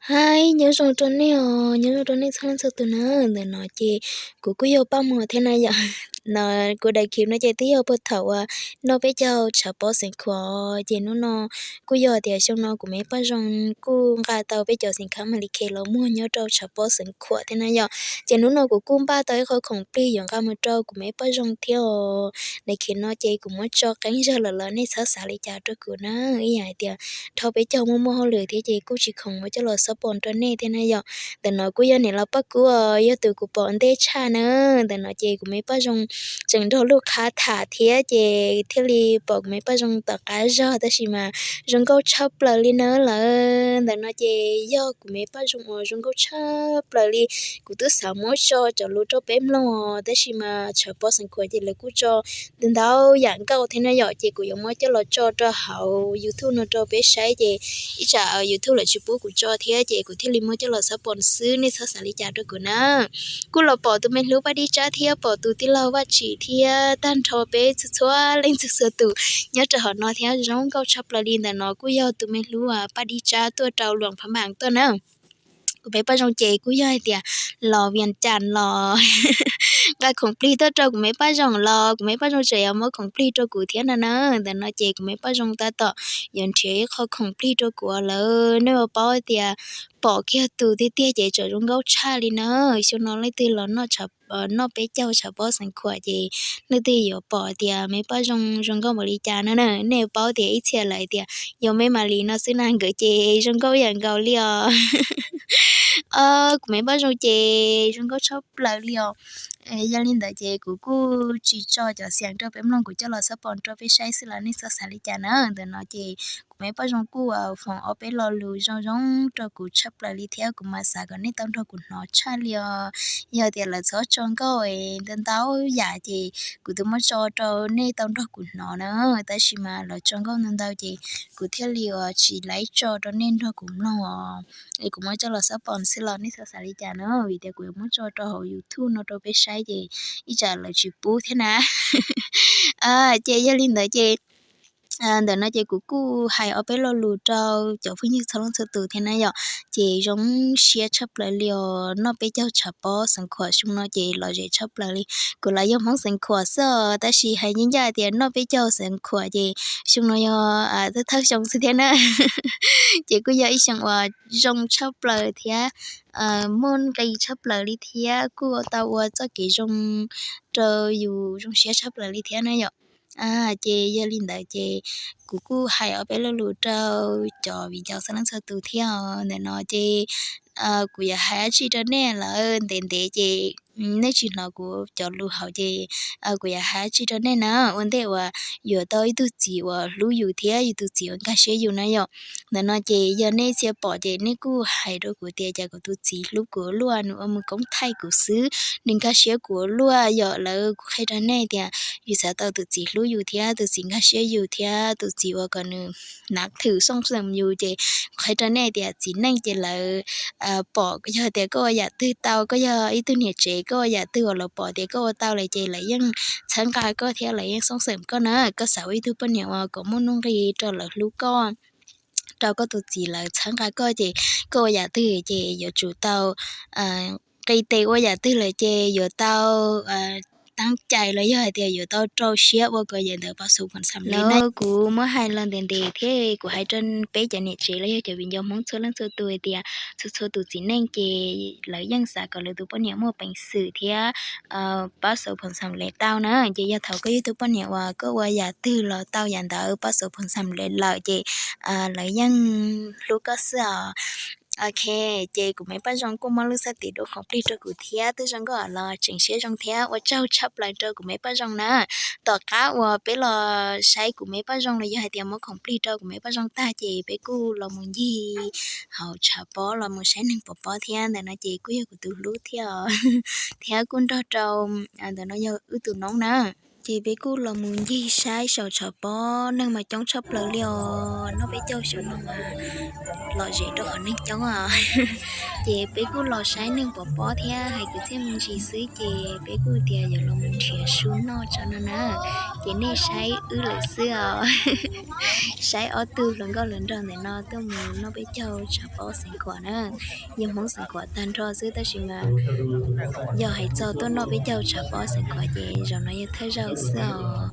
Hais nyob zoo rau nej os, nyob zoo rau nej txhua leej txhua tus na. Ntawm no ces kuv kuj yog Paj Muas thiab na yom. No kuv daim clip no ces twb yog puag thaum uas noj peb caug tshav pob Xeev Khuam, ces hnub no kuj yog tias xyoo no kuv me Paj Zoo kuj nqa tau peb cov xeem khav Malis Khes los muag nyob rau tshav pob Xeev Khuam thiab na yom. Ces hnub no kuv kuj npaj tau ib qho khoom plig yuav nqa mus rau kuv me Paj Zoo thiab os. Daim clip no ces kuv muab tso qeeb zog lawm los nej txhob xav li cas rau kuv na. Ib yam hais tias dhau peb caug muaj muaj hauj lwm thiab ces kuj tsis khoom muab coj los xab pos rau nej thiab na yom. Ntawm no kuj yog niam laus Paj Kub os, yog tus kuv pom ntej tshaj na. Ntawm no ces kuv me Paj Zoo tseem nrog luj qha tham thiab ces thiaj li pom kuv me Paj Zoo tom qab zog, tab sis mas zoo nkauj tshaj plaws li na lawm. Ntawm no ces yog kuv me Paj Zoo uas zoo nkauj tshaj plaws li. Kuv twb xav muab tso cov lus rau peb mloog os, tab sis mas tshav pob Xeev Khuam ces lawv kuj tso ntau ntau yam nkauj thiab na yom, ces kuv yuav muab coj los tso rau hauv YouTube no rau peb saib ces ib tsam YouTube lawv tsis pub kuv tso thiab ces kuv thiaj li muab coj los xab pos xwb, nej txhob xav li cas rau kuv na. Kuj los pom tus me hlub Paj Dib Tsab thiab pom tus tij laug Vaj Tsim thiab tag nrho peb txhua txhua leej txhua txhua tus nyob rau hauv no thiab zoo nkauj tshaj plaws li. Ntawm no kuj yog tus me hlub Paj Dib Tsab tuaj rau Luam Phav Npaas tuaj na. Kuv me Paj Zoo ces kuj yog hais tias los Vias Cas los nqa khoom plig tuaj rau kuv me Paj Zoo los kuv me Paj Zoo tseem yuav muab khoom plig rau kuv thiab no na. Ntawm no ces kuv me Paj Zoo tab tom yuav nrhiav ib qho khoom plig rau kuv lawm. Nej ua paub tias pom kiag tus tiag tiag ces tseem zoo nkauj tshaj li na. Xyoo no leej twg los noj peb caug tshav pob Xeev Khuam ces leej twg yuav pom tias me Paj Zoo zoo nkauj npaum li cas no na. Nej ua paub tias ib txhia lawv tias yog me Malis no xwb na, nkawd ces zoo nkauj ib yam nkaus li os. Kuv me Paj Zoo ces zoo nkauj tshaj plaws li os. Yog li ntawd ces kuv kuj tsis tso cov xiam rau peb mloog, kuv coj los xab pos rau peb saib xwb los nej txhob xav li cas na. Ntawm no ces kuv me Paj Zoo kuj foom ob peb lo lus zoo zoo rau kuv tshaj plaws li thiab kuv mas xav kom nej tau nrog kuv hnov tshaj li os. Yog tias lawv txhob tso nkauj ntau ntau yam ces kuv twb muab tso rau nej tau nrog kuv hnov na, tab sis mas lawv tso nkauj ntau ntau ces kuv thiaj li uas tsis laib tso rau nej nrog kuv mloog os. Es kuv muab coj los xab pos xwb los nej txhob xav li cas na, vim tias kuv yuav muab tso rau hauv YouTube no rau peb saib ces ib tsam lawv tsis pub thiab na. Ces yog li ntawd ces ntawm no ces kuv kuj hais ob peb lo lus rau cov phooj ywg txhua leej txhua tus thiab na yom. Ces zoo siab tshaj plaws li os, noj peb caug tshav pob Xeev Khuam xyoo no ces lom zem tshaj plaws li. Kuv los yog Hmoob Xeev Khuam xwb os, tab sis hais ncaj ncaj tias noj peb caug Xeev Khuam ces xyoo no yog thawj xyoo xwb thiab na. Ces kuj yog ib xyoo uas zoo tshaj plaws thiab muaj nqis tshaj plaws li thiab kuj tau ua txoj kev zoo rau yus zoo siab tshaj plaws li thiab na yom. Ces yog li ntawd ces kuv kuj hais ob peb lo lus rau cov viv ncaus txhua leej txhua tus thiab os. Ntawm no ces kuv yuav hais dab tsi rau nej lawm ntev ntev ces nej tsis hnov kuv cov lus hauv ces kuv yuav hais dab tsi rau nej na. Ua ntej uas yuav tau ib tug txiv uas hlub yus thiab yus tus txiv uas nkag siab yus na yom. Ntawm no ces yog nej txhia pom ces nej kuj hais rau kuv tias cas kuv tus txiv hlub kuv ua luaj, nws ua mus koob thaij kuv xwb, nws nkag siab kuv ua luaj yom. Lawv kuv qhia rau nej tias yus xav tau tus txiv hlub yus thiab tus txiv nkag siab yus thiab tus txiv uas kom nws nav thwm xooj xeem yus ces kuv qhia rau nej tias txiv neej ces lawv pom, yog tias koj ua yam twg tau, koj yog ib tug niam tsev koj ua yam twg uas lawv pom tias koj ua tau lawm ces lawv yeej txhawb nqa koj thiab lawv yeej xooj xeem koj na. Koj xav ua ib tug poj niam uas kom muaj nuj nqis rau lawv hlub koj, rau koj tus txiv lawv txhawb nqa koj ces koj ua yam twg ces yuav tsum tau nqis tes, ua yam twg lawm ces yuav tau tab cai los yog hais tias yuav tau rau siab ua kom yawm ntawd pab xu phom xam li na. Kuv muab hais los ntev ntev thiab kuv hais rau peb cov niam tsev los yog cov viv ncaus Hmoob txhua leej txhua tus hais tias txhua txhua tus txiv neej ces lawv yeej xav kom lawv tus poj niam muaj peev xwm thiab pab xu phom xam li tau na. Ces yog thaum koj yog tus poj niam uas koj ua yam twg los tau yam ntawd pab xu phom xam li lawm ces lawv yeej hlub koj xwb os. Ok, ces kuv me Paj Zoo kuj muab lub xab tim dua khoom plig rau kuv thiab twb zoo nkauj los tseem siab zoo thiab ua tsaug tshaj plaws rau kuv me Paj Zoo na. Tom qab uas peb los saib kuv me Paj Zoo los yog hais tias muab khoom plig rau kuv me Paj Zoo tag ces peb kuj los mus ncig hauv tshav pob los mus saib neeg pov pob thiab. Ntawm no ces kuj yog kuv tus hlub thiab, thiab kuj nrog rau, ntawm no yog wb tus noob na. Ces peb kuj los mus ncig saib saum tshav pob, neeg mas coob tshaj plaws li os. Noj peb caug xyoo no mas lom zem rau qhov neeg coob os. Ces peb kuj los saib neeg pov pob thiab hais kwv txhiaj me ntsis xwb ces peb kuj tias yuav los mus nrhiav su noj tso no na. Ces nej saib wb lawm xwb os. Saib ob tug hluas nkauj hluas nraug ntawm no tuaj mus noj peb caug tshav pob Xeev Khuam na. Yog Hmoob Xeev Khuam tag nrho xwb tab sis mas yog hais txog tuaj noj peb caug tshav pob Xeev Khuam ces zaum no yog thawj zaug xwb os.